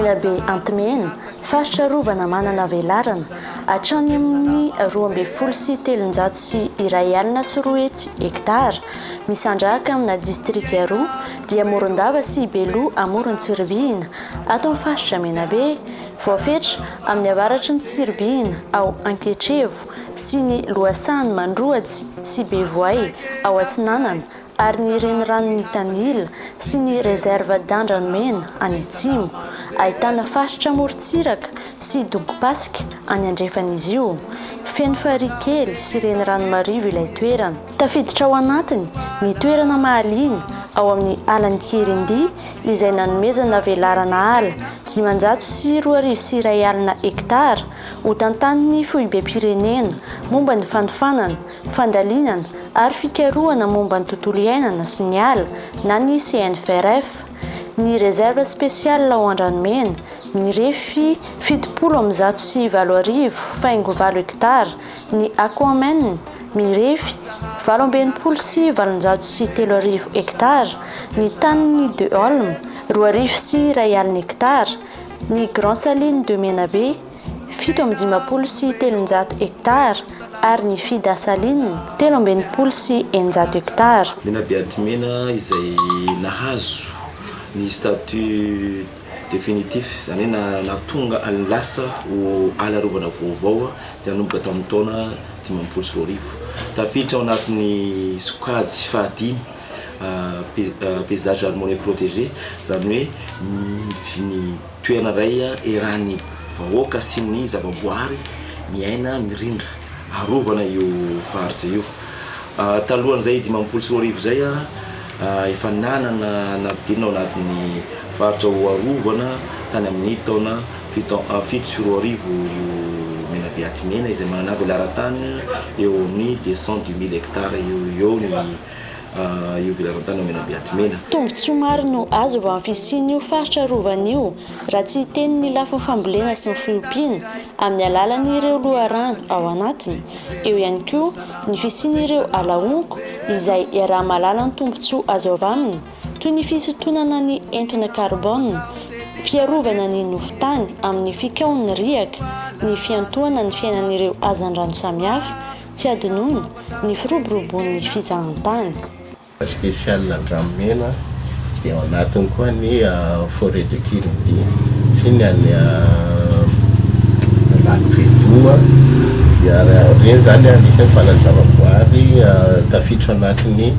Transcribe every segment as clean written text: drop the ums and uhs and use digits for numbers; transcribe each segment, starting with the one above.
Menabe Antimena, faritra arovana manana velarana hatrany amin'ny 312 hektara, misandrahaka amina distrika roa dia Morondava sy Beloha amoron'i Tsiribihina, ato amin'ny faritra Menabe. Voafetra amin'ny avaratry ny Tsiribihina ao Anketrevo sy ny lohasahan'i Mandroatsy sy Bevoay ao atsinanana ary ny reniranon'i Tanila sy ny Réserve d'Andranomena any atsimo. Ahitana faritra morontsiraka sy dongom-pasika any andrefan'izy io. Feno farihy kely sy renirano marivo ilay toerana. Tafiditra ao anatiny ny toerana mahaliana ao amin'ny alan'i Kirindy izay nanomezana velarana ala 20500 hektara hotantanin'ny Foibem-pirenena momba ny fanofanana, fandalinana ary fikarohana momba ny tontolo iainana sy ny ala na ny CNFRF, ny Réserve spéciale ao Andranomena, mirefy 870 faingo valo hektara, ny Aquamen, mirefy 868 hektara, ny tanin'ny De Holm, 201 hektara, ny Grand Saline de Menabe, 357 hektara, ary ny Fida Saline, 663 hektara. Menabe Atimena izay nahazo ny statut définitif, izany hoe nahatonga ny lasa ho ala arovana vaovao dia nanomboka tamin'ny taona 2050. Tafiditra ao anatin'ny sokajy fahadimy paysage harmonieux protégé, izany hoe ny toerana iray iarahan'ny vahoaka sy ny zavaboary miaina mirindra, arovana io faritra io. Talohan'izay 2050 izay efa nanana nampidirina ao anatin'ny faritra ho arovana tany amin'ny taona 2007 io Menabe Atimena izay manana velaran-tany eo amin'ny 210 mille hectares eo ho eo ny io velaran-tany ao Menabe Atimena. Tombontsoa maro no azo avy amin'ny fisian'io faritra arovana io raha tsy hiteny ny lafiny fambolena sy ny fiompiana amin'ny alalan'ireo loharano ao anatiny. Eo ihany koa ny fisian'ireo ala honko izay iaraha-mahalala ny tombontsoa azo avy aminy toy ny fisintonana ny entona karbôna, fiarovana ny nofon-tany amin'ny fikaon'ny riaka, ny fiantohana ny fiainan'ireo hazandrano samihafa, tsy adinoina ny firoboroboan'ny fizahantany. Spécial Andranomena dia ao anatiny koa ny forêt de Kirindy sy ny any lac Bedoa dia ireny izany anisan'ny valan-javaboary tafiditra ao anatin'ny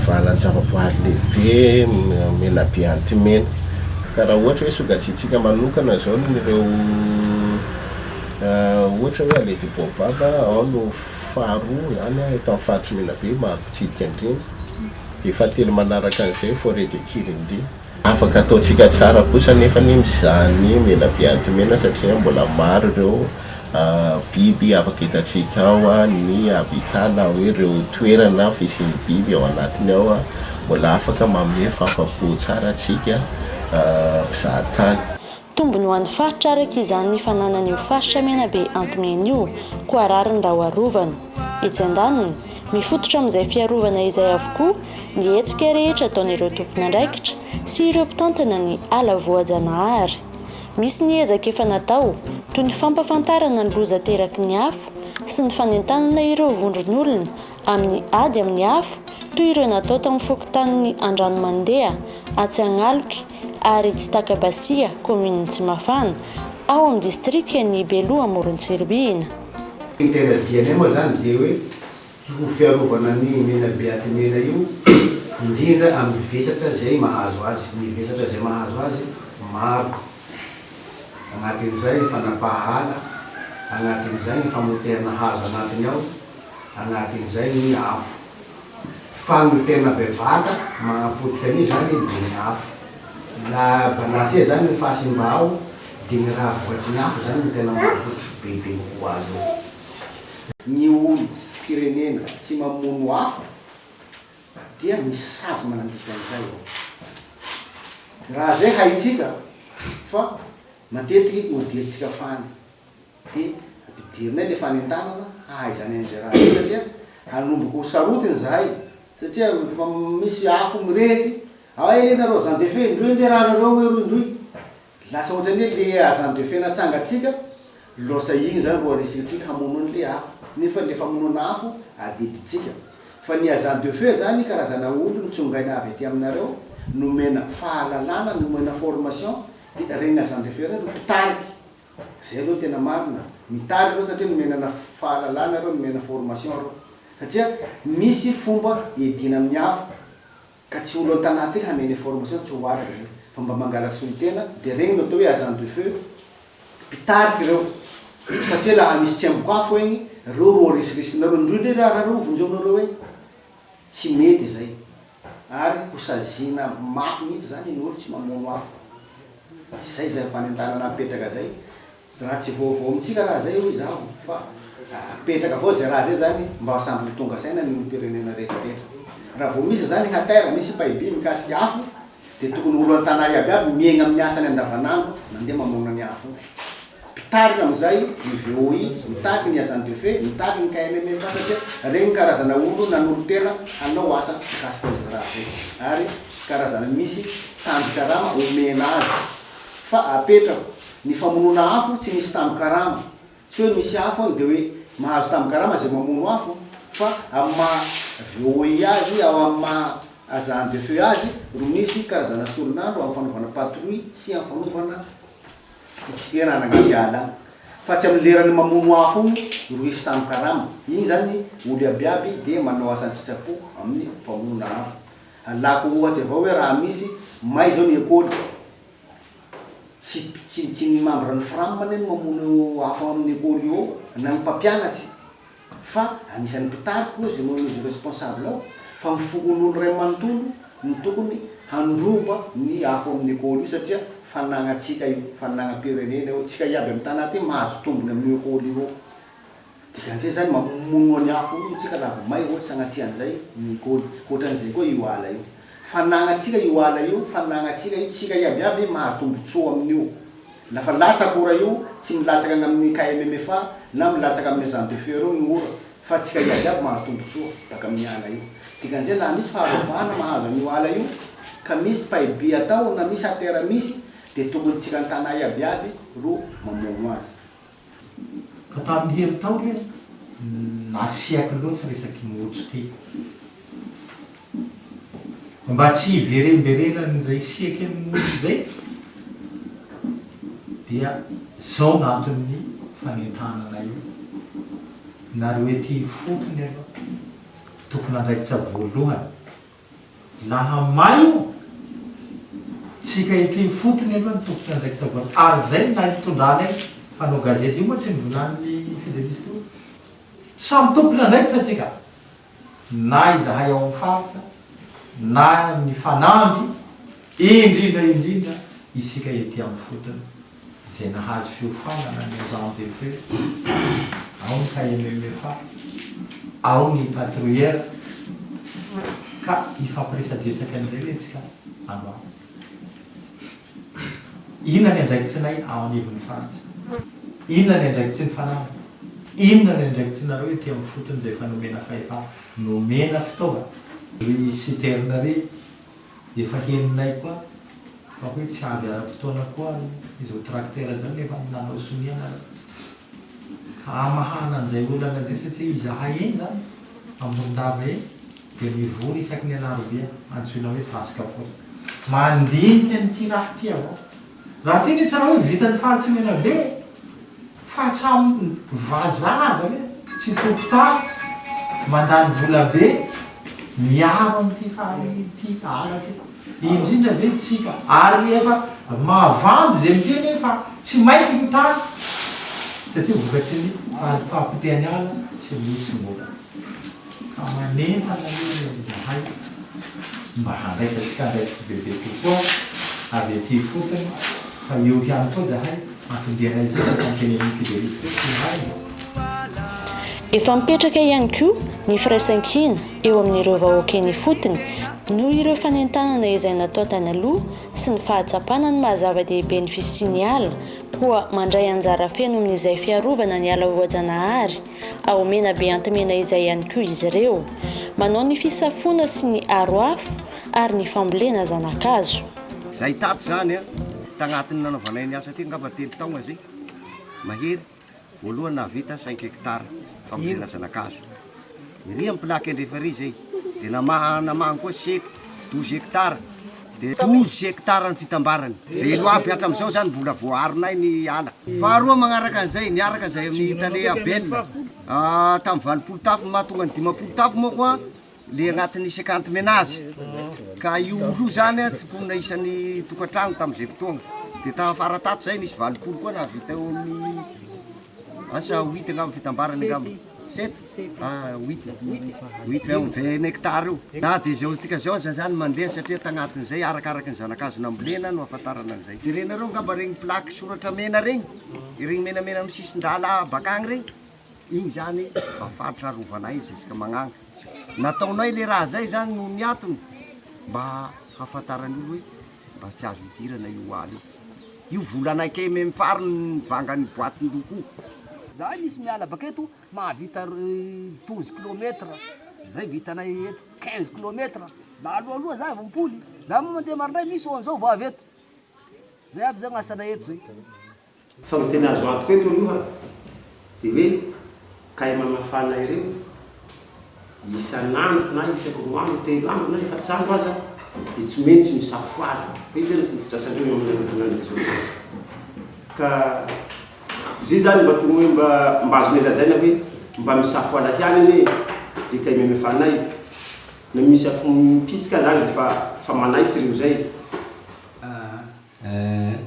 valan-javaboary lehibe Menabe Antimena. Ka raha ohatra hoe sokajiantsika manokana izao ireo ohatra hoe Allée du Baobab ao no faharoa izany eto amin'ny faritr'i Menabe maro mpitsidika indrindra dia fahatelo manaraka an'izay Forêt de Kirindy. Afaka ataontsika tsara kosa anefa ny mizaha ny Menabe Antimena satria mbola maro ireo biby afaka hitantsika ao, ny habitat na hoe ireo toerana fisian'ny biby ao anatiny ao, mbola afaka manome fahafapo tsara antsika mpizaha tany. Tombony ho an'ny faritra araka izany ny fananana io faritra Menabe Antimena io, koa rariny raha ho arovana. Etsy andaniny, mifototra amin'izay fiarovana izay avokoa ny hetsika rehetra ataon'ireo tompon'andraikitra sy ireo mpitantana ny ala voajanahary. Misy ny ezaka efa natao, toy ny fampafantarana ny loza ateraky ny afo sy ny fanentanana ireo vondron'olona amin'ny ady amin'ny afo toy ireo natao tamin'ny fokontanin'i Andranomandeha, atsy Agnaloky ary Tsitakabasia, kaominin'i Tsimafana, ao amin'ny distrikan'i Beloha amoron'i Tsiribihina. Ny tena dianay moa izany dia hoe ho fiarovana ny Menabe Atimena io indrindra amin'ny vesatra izay mahazo azy. Ny vesatra izay mahazo azy maro. Agnatin'izay ny fanapaha ala, agnatin'izay ny famotehana hazo anatiny ao, Anatin'izay ny afo. Fa ny tena bevata magnapotika an'io zany de ny afo. La balancé zany ny fahasimba ao de ny raha vokatry ny afo zany no tena mahapotiky bebe kokoa azy eo. Ny olom-pirenena tsy mamono afo dia misy sazy manandrify an'izay ao. Raha zay haintsika fa matetiky odiantsika fany. Dia ampidirinay ilay fanentanana hahaizany an'izay raha izay satria hanomboka ho sarotiny izahay satria rehefa misy afo mirehitsy, ao anie nareo zandefy e, ndroy nge raha nareo eroy ndroy. Lasa ohatran'ny hoe le agent de feu natsangantsika, losa iny zany ro arisikintsika hamono an'le afo. Nefa le famonoana afo adidintsika. Fa ny agent de feu zany karazana olo notsongaina avy aty aminareo, nomena fahalalana, nomena formation, de regny agent de feu regny ro mpitariky. Zay aloha tena marina. Mitarika reo satria nomenana fahalalana reo, nomena formation reo. Satria misy fomba iadiana amin'ny afo. Ka tsy olo an-tanà ty hamene formation tsy ho araka zay fa mba mangalaky solontena de regny no atao hoe agent de feu mpitariky reo satria laha misy tsembok'afo egny reo ro risiriskinareo ndroy ndre raha reo vonjeonareo egny tsy mety zay ary ho saziana mafy mihitsy zany ny olo tsy mamono afo zay zay fanentanana apetraka zay Raha tsy vaovao amintsika raha zay hoy zaho fa apetraka avao zay raha zay zany mba samby ho tonga saina ny olom-pirenena rehetra rehetra. Raha vao misy zany hatera, misy paibe mikasika afo dia tokony olo an-tanà iaby iaby miaigna amin'ny asany andavanandro mandeha mamono ny afo io. Mpitarika amin'izay ny VOI, mitaky ny agent de feu, mitaky ny KMMFA satria regny karazana olo nanolo-tena hanao asa mikasika an'izay raha zay ary karazana misy tambin-karama omena azy fa apetrako Ny famonoana afo tsy misy tambin-karama. Tsy hoe misy afo any dia hoe mahazo tambin-karama izay mamono afo fa amin'ny maha VOI azy ao amin'ny maha agent de feu azy ro misy karazana solon'andro amin'ny fanaovana patrouille sy amin'ny fanaovana fitsikerana agnaty ala agny. Fa tsy amin'ny leran'ny mamono afo igny ro hisy tambin-karama. Igny zany olo iabiaby dia manao asa an-tsitrapo amin'ny famonoana afo. Alako ohatsy avao hoe raha misy may zao ny ekôly. Tsy tsy tsy ny membre ny fram anie no mamono afo amin'ny école io ao na ny mpampianatsy fa anisan'ny mpitarika oa zay manao izy responsable ao fa ny fokonolona iray manontolo no tokony handroba ny afo amin'ny école io satria fanagnatsika io fanagnam-pirenena io tsika iaby amin'ny tanà ty mahazo tombony amin'io école io ao. Dikan'izay zany mamono ny afo io tsika raha vao may ohatry sagnatria an'izay ny kôly. Ohatran'izay koa io ala io. Fanagnantsika io ala io, fanagnantsika io, tsika iaby iaby mahazo tombotsoa amin'io. Lafa latsaka ora io, tsy milatsaka agny amin'ny KMMFA na milatsaka amin'ny agent de feu reo ny ora fa tsika iaby iaby mahazo tombotsoa baka amin'ny ala io. Dikan'izay laha misy faharovana mahazo an'io ala io ka misy paibe atao na misy atera misy dia tokony tsika an-tanà iaby iaby ro mamono azy. Ka tamin'ny herintaona io nasiako loatra resak'i Mojo ty. Mba tsy hiveremberenan'izay siaky an'i Mojo izay dia zao no anton'ny fanentanana io. Nareo ety ifotony aloha tompon'andraikitra voalohany. Laha may io, tsika ety ifotony aloha no tompon'andraikitra voalohany ary zay no nahitondranay mpanao gazety io moa tsy nivolanin'i Fidelis teo. Samy tompon'andraikitra tsika na izahay ao amin'ny faritra na ny fanamby indrindra indrindra isika ety amin'ny fotony. Izay nahazo fiofanana ny agent de feu, ao ny KMMFA, ao ny patrouilleur, ka hifampiresadresaka indray ve tsika androany? Inona ny andraikitrinay ao anivon'ny faritra? Inona ny andraikitry ny fanamby? Inona ny andraikitrinareo ety amin'ny fotony izay efa nomena fahefana, nomena fitaovana? Ry citerne ry Efa henonay koa fa hoe tsy avy ara-potoana koa izao tracteur izao nefa nanao sonia nareo. Ka hamahana an'izay olana izay satria izahay eny izany a Morondava eny dia mivory isaky ny alarobia antsoina hoe task force mandinika an'ity raha ity avao. Raha ty anie tsy raha hoe vitan'ny faritsy Menabe e! Fa hatramin'ny vazaha aza anie tsy tompon-tany mandany vola be miaro an'ity farihy ity ala ity. Indrindra ve tsika ary efa mahavandy izay miteny hoe fa tsy mainty ny tany satria vokatry ny fahapotehan'ny ala tsy misy mbola. Ka manentana anie izahay mba handraisantsika andraikitra bebe kokoa avy aty ifotony fa eo ihany koa izahay anton-dianay izay fa notenenin'i Fidelis teo tsy hay. Efa mipetraka ihany koa ny firaisankina eo amin'ireo vahoaka eny ifotony noho ireo fanentanana izay natao tany aloha sy ny fahatsapana ny maha zava-dehibe ny fisian'ny ala koa mandray anjara feno amin'izay fiarovana ny ala voajanahary Ao Menabe Antimena izay ihany koa izy ireo. Manao ny fisafoana sy ny aro afo ary ny fambolena zana-kazo. Zay tato zany a! Tagnatin'ny nanaovanay ny asa ty angamba telo taogna zay mahery, voalohany nahavita cinq hectares fambolena zanakazo. Iry amin'ny plaque andrefa iry zay, de namaha namahany koa sept, 12 hectares, de 12 hectares ny fitambarany. Velo aby hatramizao zany mbola voaaronay ny ala. Faharoa magnaraka an'izay, niaraka zay amin'ny tale Abel, tamin'ny 80 tafo mahatonga ny 50 tafo manko an, le agnatin'ny 50 ménages, ka io olo io zany tsy mponina isan'ny tokantragno tamin'izay fotoagna, de tafara tato zay nisy 80 koa nahavita eo amin'ny asa huit angamba fitambarany angamba, sept? Ah huit, huit eo amin'ny 20 hectares eo, na de zao antsika zao aza zany mandeha satria tagnatin'izay arakaraky ny zanakazo nambolena no ahafantarana an'izay, jerenareo angamba regny plaque soratra mena regny, regny menamena amin'ny sisin-dala bakagny regny, Igny zany mba faritra arovanay jusque magnagny. Nataonay le raha zay zany noho ny antony mba hahafantaran'ny olo hoe mba tsy azo idirana io ala io. Io volanay kay meme fary nivangan'ny boatin-doko io. Zahay misy miala baketo mahavita 12 kilomètre zay vitanay eto 15 kilomètre la alohaloha zahay vao mipoly, za moa mandeha maraindray misy 11 vao avy eto, zay aby zany asanay eto zay. Fa ny tena azo antoka eto aloha dia hoe kay mamafana ireo isan'andro na isaky roa andro, telo andro na efatr'andro aza dia tsy maintsy misafo ala. Fa io zany fotodrafitrasandreo amin'ny henaniky zao. Ka izay zany mba tokony hoe mba mba azonay lazaina hoe mba misafo ala ihany anie ry kay mamafanay. Na misy afo mipitsika aza any dia fa fa manaitsy ireo izay.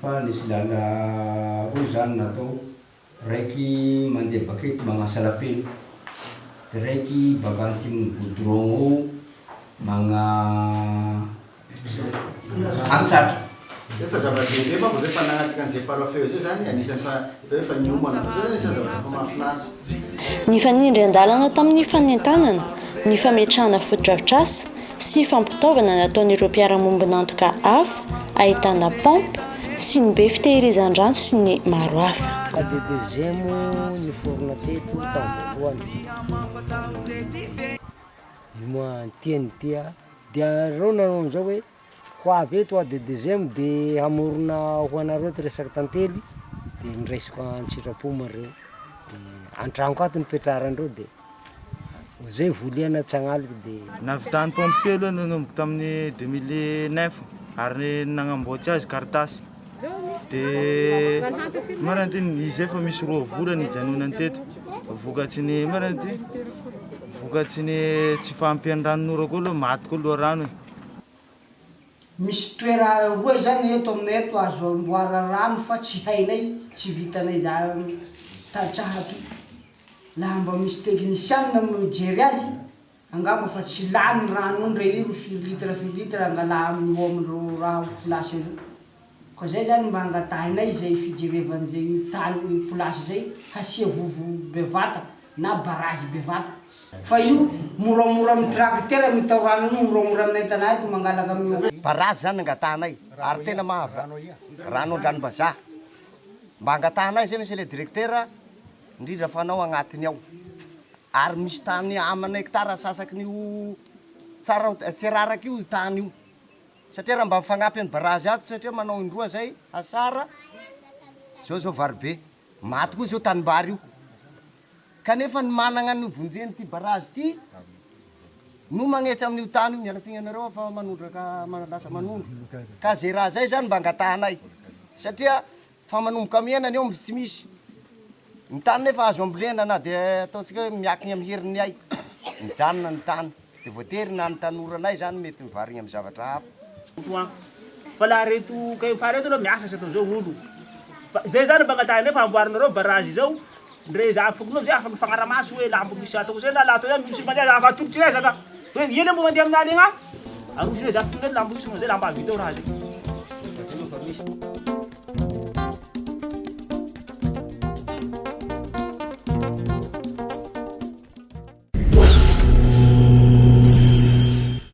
Fa nisy lala roa zany natao, raiky mandeha baketo magnasa lapelo, de raiky baka antign'ny goudron ao magna antsatra. Efa zava-dehibe manko zay fanagnatsika an'izay paraffeo zay zany anisan'ny fa efa hoe fa niomana fa zay zany anisan'ny zavatra efa mahafinaritra. Nifanindry an-dalana tamin'ny fanentanana, ny fametrahana fotodrafitrasa sy fampitaovana nataon'ireo mpiara-mombon'antoka hafa ahitana pompe, sinibe fitehirizan-drano sy ny maro hafa. ADDG moa niforona teto tamin'ny voalohany. Io moa tia ny tia, dia reo nanao an'izao hoe ho avy eto ADDGM de hamorona ho anareo eto resaky tantely de noraisiko an-tsitrapo moa reo, de an-tragnoko ato nipetraran-dreo de zay voliana tsy agn'aliko de. Nahavitany paompy kely aloha nanomboka tamin'ny 2009 ary nagnamboatry azy Caritas de marina ty izy efa misy roa volana ijanonany teto vokatry ny marina ty vokatry ny tsy fahampian'ny ranon'ora koa aloha maty koa loharano e. Misy toera roa zany eto aminay eto azo amboara rano fa tsy hainay, tsy vitanay za tantsaha ato. Laha mba misy teknisianina mijery azy angamba fa tsy lany ny rano io ndre io firy litre firy litre angala amin'io amin'ireo raha place ireo. Ka zay zany mba angatahinay izay fijerevan'izay tany place zay hasia vovo bevata na barazy bevata. Fa io moramora amin'ny tracteur mitao rano an'io moramora aminay an-tanà eto mangalaka amin'io. Barazy zany angatahanay ary tena mahava rano an-dranombazaha. Mba angatahanay zay monsieur le directeur indrindra fa anao agnatiny ao ary misy tany amana hectare asasaky ny io tsara tsiraraka io io tany io satria raha mba mifagnampy ny barazy ato satria manao indroa zay asara zao zao vary be maty koa zao tanimbary io kanefa ny managna ny vonjeny ty barazy ty no magnetsy amin'io tany io miala tsiny anareo aho fa manondraka lasa manondro ka ze raha zay zany mba angatahanay satria Fa manomboka mihena ny omby tsy misy. Ny tany nefa azo ambolena na dia ataontsika hoe miankina amin'ny herin'ny hay. Mijanona ny tany. Dia voatery na ny tanoranay izany mety mivarigna amin'ny zavatra hafa. Point. Fa laha reto kay fa reto aloha miasa sy atao zao olo. Fa zay zany mba angatahinay fa amboarinareo barrage zao ndre za fokonolona amizay afaky mifagnaramaso hoe laha mbo misy atao zay na laha atao zay misy mandeha afa atolotry resaka hoe ino mbo mandeha amin'aly agny aroso re za fokonolona laha mbo misy zay laha mba vitao raha zay.